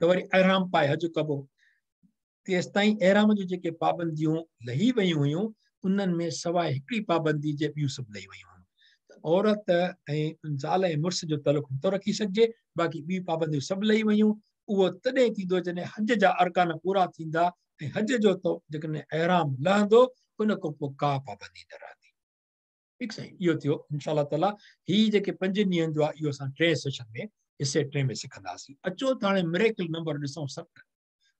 त वरी एहराम पाए हज कबो, तेसि ताईं एहराम जूं जेके पाबंदियूं लही वयूं हुयूं, उन्हनि में सवाइ हिकिड़ी पाबंदी जे ॿियूं सभु लही वयूं हुयूं। त औरत ऐं ज़ाल ऐं मुड़ुस जो तालुक़ु नथो रखी सघिजे, बाक़ी ॿी पाबंदियूं सभु लही वयूं। उहो तॾहिं थींदो जॾहिं हज जा अरकान पूरा थींदा ऐं हज जो त जेकॾहिं एहराम लहंदो, उन खां पोइ का पाबंदी न रहंदी। ठीकु साईं, इहो थियो इंशा ताला। हीअ जेके पंज ॾींहनि जो आहे, इहो असां टे सेशन में, हिसे टे में सिखंदासीं। अचो त हाणे मिरेकल नंबर ॾिसूं 7।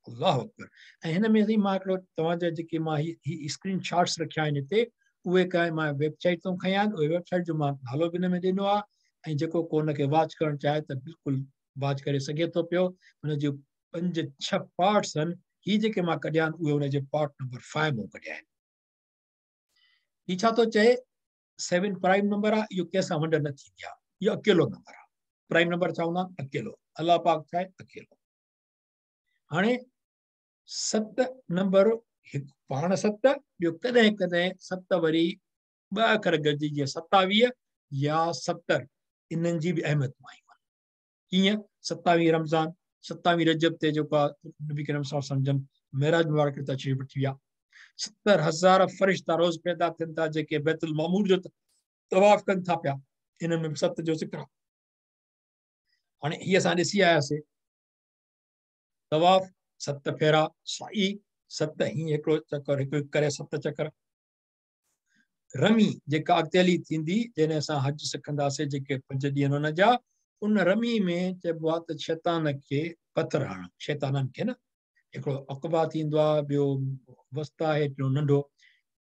अल्लाह अकबर। ऐं हिन में मां हिकिड़ो तव्हांजा जेके मां ही स्क्रीन शॉट्स रखिया आहिनि हिते, उहे का मां वेबसाइट तो खयां आहिनि, उहे वेबसाइट जो मां नालो बि हिन में ॾिनो आहे, ऐं जेको को हुनखे वॉच करणु चाहे त बिल्कुलु वॉच करे सघे थो पियो। हुनजो 5-6 पार्ट्स आहिनि, हीअ जेके मां कढिया आहिनि उहे हुनजे पार्ट नंबर 5 मां कढिया आहिनि। हीअ छा थो चए, 7 प्राइम नंबर आहे, इहो कंहिंसां वंड न थींदी आहे, इहो अकेलो नंबर आहे। प्राइम नंबर छा हूंदा आहिनि? अकेलो, अलाह पाक छा आहे? अकेलो। हाणे 7 नंबर हिकु पाण 7, ॿियो कॾहिं कॾहिं 7 वरी ॿ अखर गॾिजी जीअं 27 या 70, इन्हनि जी बि अहमियत आयूं आहिनि। कीअं? 27 रमज़ान, 27 रजब ते जेको आहे नबी करीम सल्लल्लाहु अलैहि वसल्लम मेराज मुबारक ते तशरीफ़ वठी विया। 70,000 फ़रिश्ता रोज़ पैदा थियनि था जेके बैतुल मामूर जो तवाफ़ कनि था पिया, इन में 7 जो ज़िक्र आहे। हाणे हीअ असां ॾिसी आयासीं, तवाफ़ 7 फेरा, साई 7, हीअं हिकिड़ो चकर हिकु हिकु करे 7 चकर। रमी जेका अॻिते हली थींदी, जॾहिं असां हज सिखंदासीं, जेके 5 ॾींहं हुन जा, उन रमी में चइबो आहे त शैतान खे पथर हणणु, शैताननि खे न, हिकिड़ो अक़बा थींदो आहे, ॿियो वस्ता आहे, टियों नंढो,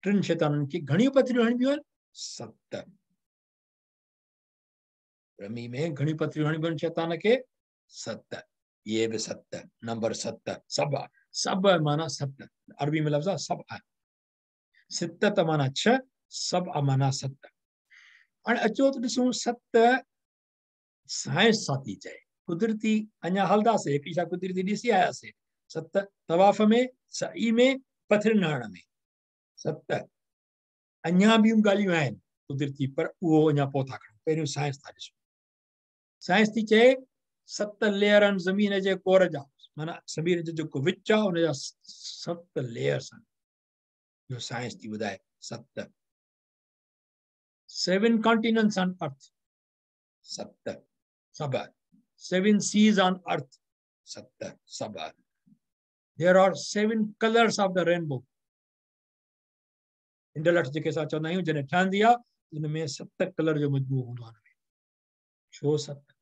टिनि शैताननि खे घणियूं पथरियूं हणबियूं आहिनि? 7। रमी में घणियूं पथरियूं हणबियूं आहिनि शैतान खे? 7। इहे बि 7, नंबर 7, सभु सभ माना 7, अरबी में लफ़्ज़ आहे सभ आहे। 7 त माना 6, सभ माना 7। हाणे अचो त ॾिसूं 7 साइंस सां थी चए, कुदरती अञा हलंदासीं, हिकिड़ी छा कुदरती ॾिसी आयासीं, 7 तवाफ़ में, सई में, पथरियुनि हणण में 7। अञा ॿियूं ॻाल्हियूं आहिनि कुदरती, पर उहो अञा पोइ था खणूं, पहिरियों साइंस था ॾिसूं। साइंस थी चए 7 लेयर आहिनि ज़मीन जे कोर जा, माना ज़मीन जो जेको विच आहे हुनजा 7 लेयर्स आहिनि, इहो साइंस थी ॿुधाए। 7 7 कॉन्टिनेंट्स ऑन अर्थ, 7 सभु, 7 सीज ऑन अर्थ, 7 सभु। There are 7 colors of the rainbow. इंडलट जेके असां चवंदा आहियूं, जॾहिं ठहंदी आहे हुन में 7 कलर जो मजमूओ हूंदो आहे। छो 7?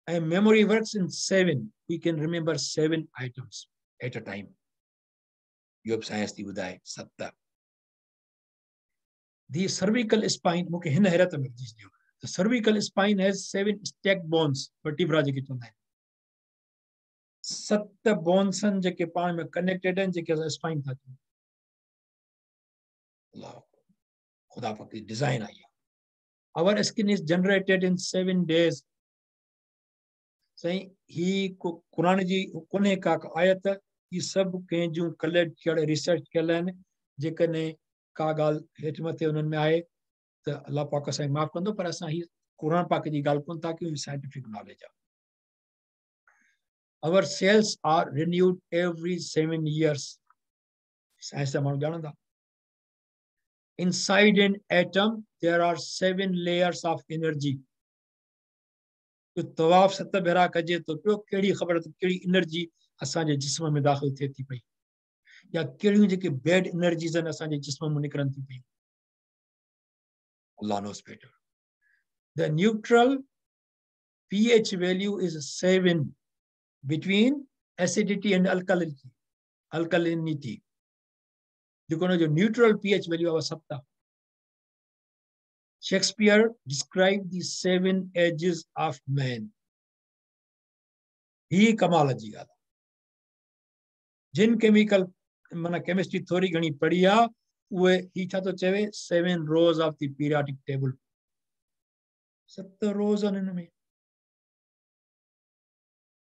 ऐं memory works in 7, we can remember 7 items at a time. इहो बि साइंस थी ॿुधाए 7। The cervical spine, मूंखे हिन हैरत में विझी छॾियो। The cervical spine has 7 stacked bones, vertebra जेके चवंदा आहिनि। 7 बोन्स आहिनि जेके पाण में कनेक्टेड आहिनि, जेके असां स्पाइन था चऊं। अल्लाह ख़ुदा पाक जी डिज़ाइन आई आहे। Our skin is generated in 7 days. साईं ही क़ुरान जी कोन्हे का आयत, ही सभु कंहिंजूं कलेक्ट थियल रिसर्च कयल आहिनि। जेकॾहिं का ॻाल्हि हेठि मथे उन्हनि में आहे त अलाह पाक असांखे माफ़ कंदो, पर असां हीअ क़ुरान पाक जी ॻाल्हि कोन था कयूं, साइंटिफिक नॉलेज आहे। Our cells are renewed every 7 years. Science जा माण्हू ॼाणंदा। Inside an atom there are 7 layers of energy. तवाफ़ 7 भेरा कजे थो पियो, कहिड़ी ख़बर त कहिड़ी एनर्जी असांजे जिस्म में दाख़िल थिए थी पई, या कहिड़ियूं जेके बैड एनर्जीज़ आहिनि असांजे जिस्म में निकिरनि थी पयूं। Allah knows better. The neutral pH value is 7 between acidity and alkalinity. Alkalinity. जेको जो न्यूट्रल pH value आहे 7। Shakespeare described the 7 ages of man. ही कमाल जी ॻाल्हि। जिन केमिकल माना केमिस्ट्री थोरी घणी पढ़ी आहे, उहे ही छा थो चवे, 7 rows of the periodic table. 7 rows आहिनि हिन में।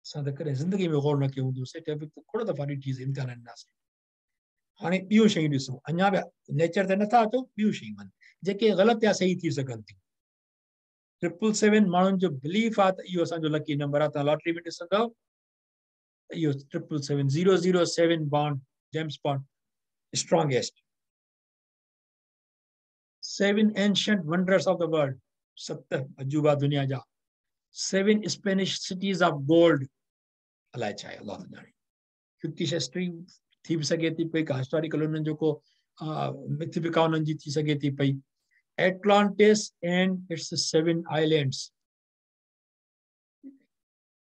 असां त कॾहिं ज़िंदगी में गौर न कयो हूंदो। टॉपिक त खोड़ दफ़ा ॾिठीसीं, इम्तिहान ॾिनासीं। हाणे ॿियूं शयूं ॾिसूं, अञा बि नेचर ते नथा अचूं, ॿियूं शयूं आहिनि जेके ग़लति या सही थी सघनि थियूं। 777 माण्हुनि जो बिलीफ आहे त इहो असांजो लकी नंबर आहे। तव्हां लॉटरी में ॾिसंदव त इहो 777 007 bond, James Bond, strongest. 7 ancient wonders of the world, 7 अजूबा दुनिया जा। 7 स्पेनिश सिटीज़ ऑफ गोल्ड, अलाए छा आहे, अलाह थो ॼाणे। फ़िक्टिश हिस्ट्री थी बि सघे थी पई, का हिस्टोरिकल उन्हनि जो को मिथ बि का उन्हनि जी थी सघे थी पई। Atlantis and it's 7 islands.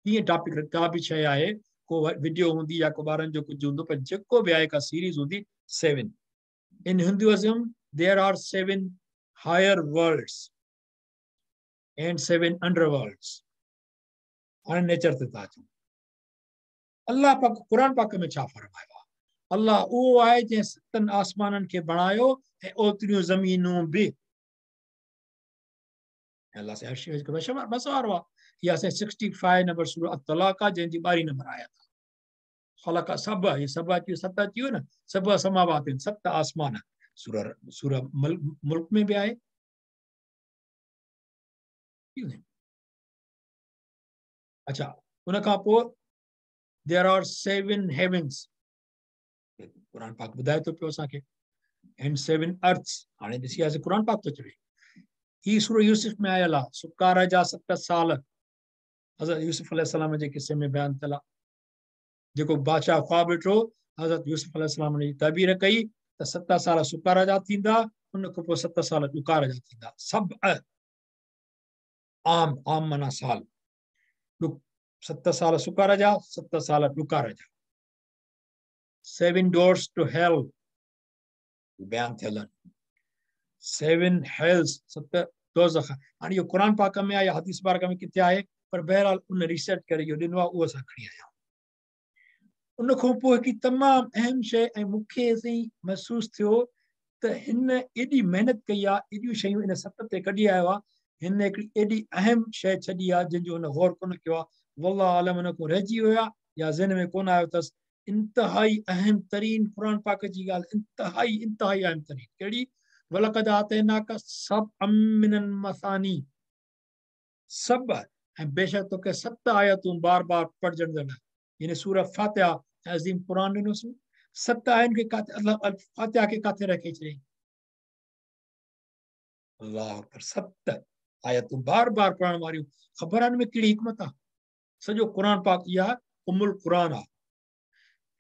कीअं टॉपिक का बि शइ आहे, को वीडियो हूंदी या को ॿारनि जो कुझु हूंदो, पर जेको बि आहे का सीरीज़ हूंदी 7। In Hinduism there are 7 higher worlds and 7 under worlds. हाणे नेचर ते था अचूं। अलाह पाक क़ुरान पाक में छा फरमायो आहे? अलाह उहो आहे जंहिं 7 आसमाननि खे बणायो ऐं ओतिरियूं ज़मीनूं बि। अलाह से हर शइ बस वारो आहे। इहा असांजी 65 नंबर सूरह अत-तलाक़ आहे, जंहिंजी 12 नंबर आयत आहे। ख़लक़ सभ, इहे सभ अची वियो, 7 अची वियो न, सभ समावात आहिनि, 7 आसमान। सूरह सूरह मुल्क में बि आहे। अच्छा, उन खां पोइ there are 7 heavens, क़ुरान पाक ॿुधाए थो पियो असांखे, एंड 7 अर्थ्स। हाणे ॾिसी आसीं क़ुरान पाक थो चवे। हीअ सूरह यूसुफ में आयल आहे, सुकार जा 7 साल हज़रत यूसुफ अलैहिस्सलाम जे किस्से में बयानु थियल आहे। जेको बादशाह ख़्वाब ॾिठो, हज़रत यूसुफ अलैहिस्सलाम जी तबीर कई त 7 साल सुकार जा थींदा, उन खां पोइ 7 साल ॾुकार जा थींदा। सभु आम आम माना साल, 7 साल सुकार जा, 7 साल ॾुकार जा। 7 डोर्स टू हेल बयान थियल आहिनि। 7 हेल्स, 7 दोज़ख। हाणे इहो क़ुरान पाक में आहे या हदीस पाक में किथे आहे, पर बहरहाल उन रिसर्च करे इहो ॾिनो आहे, उहो असां खणी आया आहियूं। उन खां पोइ हिकिड़ी तमामु अहम शइ ऐं मूंखे साईं महसूसु थियो त हिन एॾी महिनत कई आहे, एॾियूं शयूं इन 7 ते कढी आयो आहे, हिन हिकिड़ी एॾी अहम शइ छॾी आहे जंहिंजो हुन गौर कोन कयो आहे। वल्लाह आलम हुन खां रहिजी वियो आहे या ज़हन में कोन आयो अथसि। इंतिहाई अहम तरीन क़ुरान पाक जी ॻाल्हि, इंतिहाई इंतिहाई अहम तरीन कहिड़ी? वलक़द आतैनाक सबअम मिनल मसानी, सब ऐं बेशक तोखे 7 आयतूं बार बार पढ़जंदड़ आहिनि। यानी सूरह फातिहा अज़ीम क़ुरान ॾिनोसीं, 7 आयनि खे काथे अल्लाह फातिहा खे काथे रखे छॾियईं? अल्लाह अकबर, 7 आयतूं बार बार पढ़ण वारियूं। ख़बर आहे हिन में कहिड़ी हिकमत आहे? सॼो क़ुरान पाक इहा उमुल क़ुरान आहे।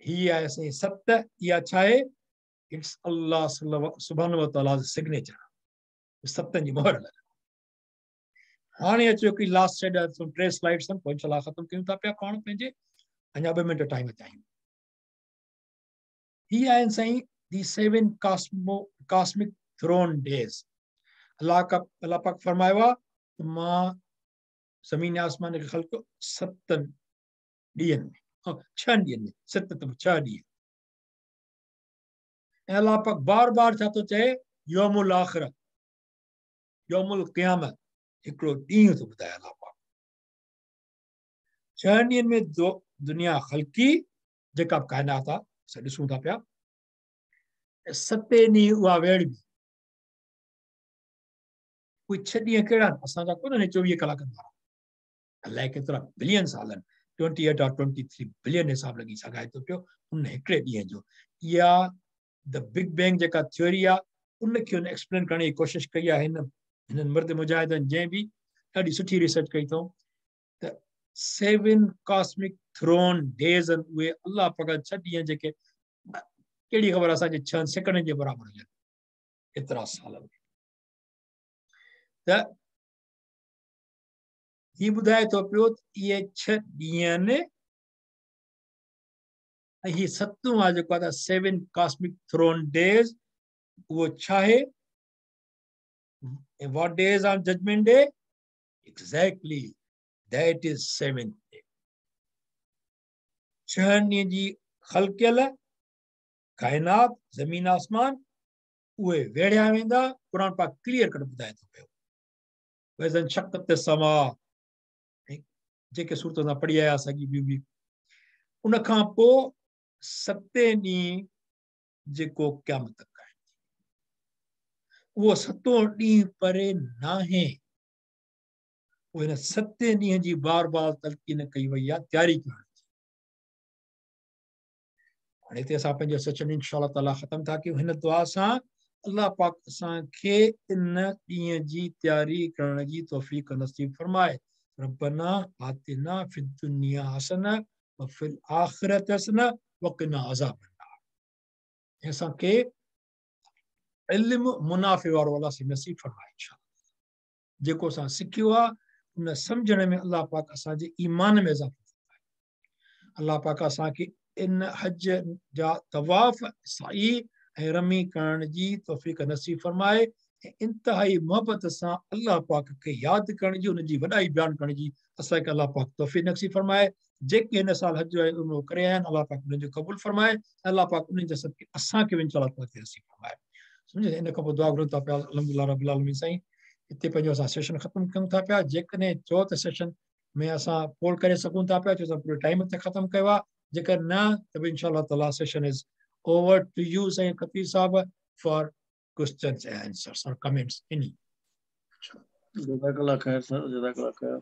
हीअ आहे असांजी 7, इहा छा आहे? It's अल्लाह सुभान व तआला सिग्नेचर, 7 जी मोहर लॻल। हाणे अचो हिकिड़ी लास्ट साइड, 3 स्लाइड्स आहिनि, पोइ इंशाअल्लाह ख़तमु कयूं था पिया पाण पंहिंजे, अञा 2 मिंट टाइम ते आहियूं। हीअ आहिनि साईं दी 7 कॉस्मिक थ्रोन डेज़। अलाह का अलाह पाक फरमायो आहे त मां ज़मीन आसमान खे ख़ल्क 7 ॾींहनि में, 6 ॾींहनि में, 7 त 6 ॾींहं। ऐं अलाह पाक बार बार छा थो चए, यौमुल आख़िरत, यौमुल क़ियामत, हिकिड़ो ॾींहुं थो ॿुधाए अलाह पाक। 6 ॾींहनि में दुनिया ख़लकी, जेका बि काइनात आहे असां ॾिसूं था पिया, 7 ॾींहुं उहा वेड़बी। उहे 6 ॾींहं कहिड़ा आहिनि? असांजा कोन्हनि 24 कलाकनि वारा, अलाए केतिरा बिलियन साल आहिनि, 28 और 23 बिलियन हिसाब लॻी सघाए थो पियो उन हिकिड़े ॾींहं जो। इहा the big bang जेका थ्योरी आहे उनखे हुन एक्सप्लेन करण जी कोशिशि कई आहे हिन हिननि मर्द मुजाहिदनि, जंहिं बि ॾाढी सुठी रिसर्च कई अथऊं त 7 कॉस्मिक थ्रोन डेज़ आहिनि उहे अलाह पाक 6 ॾींहं जेके कहिड़ी ख़बर असांजे 6 सेकंडनि जे बराबरि हुजनि, एतिरा साल। त हीअ ॿुधाए थो पियो त इहे 6 ॾींहं आहिनि ऐं हीअ सतों आहे जेको आहे 7 कॉस्मिक थ्रोन डेज़, उहो छा आहे? What day is on judgment day? Exactly, that is 7th day. 6 ॾींहं जी ख़लकियल काइनात, ज़मीन आसमान उहे वेड़िया वेंदा। क़ुरान पाक क्लियर कट ॿुधाए थो पियो, वज़न शक़त समा, जेके सूरत असां पढ़ी आयासीं अॻी ॿियूं बि। उन खां पोइ 7 ॾींहुं जेको क़यामत क़ाइम थी, उहो 7 ॾींहुं परे नाहे। उहो हिन 7 ॾींहं जी बार बार तलकीन कई वई आहे तयारी करण जी। हाणे हिते असां पंहिंजो सेशन इंशा ताला ख़तमु था कयूं हिन दुआ सां। अलाह पाक असांखे इन ॾींहं जी तयारी करण जी तौफ़ीक़ नसीब फरमाए। रब्बना आतिना फिद दुनिया हसना व फिल आखिरत हसना व क़िना अज़ाबन्नार। असांखे इल्म मुनाफ़े वारो अलाह से नसीब फरमाए इंशाअल्लाह। जेको असां सिखियो आहे उन सम्झण में अलाह पाक असांजे ईमान में इज़ाफ़ो फरमाए। अलाह पाक असांखे इन हज जा तवाफ़, साई ऐं रमी करण जी तौफ़ीक़ नसीब फरमाए ऐं इंतिहाई मोहबत सां अलाह पाक खे यादि करण जी, उनजी वॾाई बयानु करण जी असांखे अलाह पाक तौफ़ीक़ नसीब फरमाए। जेके हिन साल हज ऐं उमरो करे आया आहिनि अलाह पाक उन्हनि जो क़बूल फरमाए। अलाह पाक उन्हनि जा सदक़े असांखे बि इंशा अल्लाह नसीब फरमाए। सम्झे? इन खां पोइ दुआ घुरूं था पिया अल्हम्दुलिल्लाह रब्बिल आलमीन साईं। हिते पंहिंजो असां सेशन ख़तमु कयूं था पिया। जेकॾहिं चओ त सेशन में असां पोल करे सघूं था पिया, छो असां पूरे टाइम ते ख़तमु कयो आहे। जेकर न त बि इंशा ताला session is over to you Sain Khatib sahib for questions and answers or comments any. जज़ाकल्लाह खैर सर, जज़ाकल्लाह खैर।